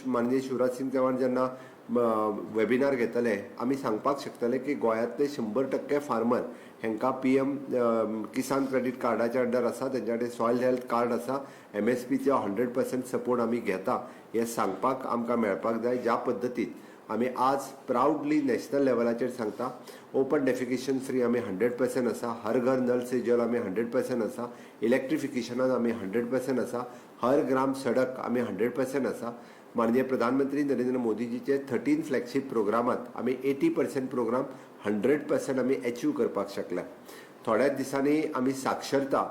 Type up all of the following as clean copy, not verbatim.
माननीय शिवराज सिंग चौहान जेन्ना वेबिनार घेतले, आमी सांगपाक शकतले की गोंयांतले 100% फार्मर हेंकां पीएम किसान क्रेडीट कार्डाच्या अंडर आसा, तेंच्या कडेन सॉयल हेल्थ कार्ड आसा, एमएसपीचो 100% सपोर्ट आमी घेता हें सांगपाक आमकां मेळपाक जाय. ज्या पद्दतीन आमी आज प्रावडली नॅशनल लेवलाचेर सांगता, ओपन डेफिकेशन फ्री आमी 100% आसा, हर घर नल से जल आमी 100% आसा, इलेक्ट्रिफिकेशनान आमी 100% आसा, हर ग्राम सडक आमी 100% आसा. माननीय प्रधानमंत्री नरेंद्र मोदीजीचे 13 फ्लॅगशीप प्रोग्रामात आमी 80% प्रोग्राम 100% आमी एचीव करपाक शकल्या. थोड्याच दिसांनी आमी साक्षरता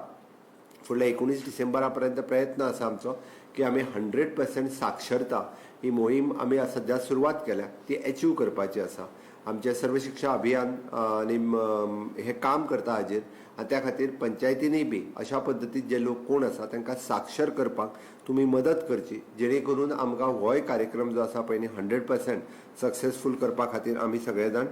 फुडल्या 19 डिसेंबरा पर्यंत प्रयत्न आसा आमचो की आमी 100% साक्षरता ही मोहीम आमी सद्या सुरवात केल्या ती एचीव करपाची आसा. आमचें सर्व शिक्षा अभियान आनी हें काम करता हाजेर, आनी त्या खातीर पंचायतींनी बी अशा पद्दतीन जे लोक कोण आसा तांकां साक्षर करपाक तुमी मदत करची, जेणे करून आमकां होय कार्यक्रम जो आसा पळय न्ही 100% सक्सेसफूल करपा खातीर आमी सगळे जाण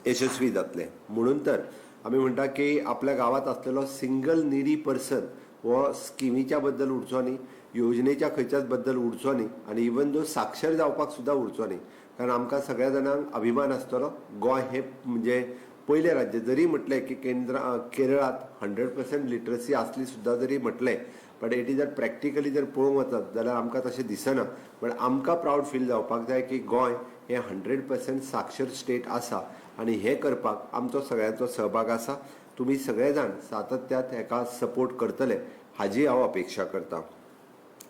यशस्वी जातले. म्हणून तर आमी म्हणटा की आपल्या गांवांत आसलेलो सिंगल निडी पर्सन हो स्किमीच्या बद्दल उरचो न्ही, योजनेच्या खंयच्याच बद्दल उरचो न्ही, आनी इवन दो साक्षर जावपाक सुद्दां उरचो न्ही. कारण आमकां सगळ्या जाणांक अभिमान आसतलो गोंय हें म्हणजे पयलें राज्य जरी म्हटलें की केंद्र केरळांत 100% लिटरसी आसली सुद्दां जरी म्हटलें, बट it is जर प्रॅक्टिकली जर पळोवंक वचत जाल्यार आमकां तशें दिसना. बट आमकां प्रावड फील जावपाक जाय की गोंय हें 100% साक्षर स्टेट आसा आनी हें करपाक आमचो सगळ्यांचो सहभाग आसा. तुमी सगळे जाण सातत्यात हेका सपोर्ट करतले हाजी हांव अपेक्षा करता.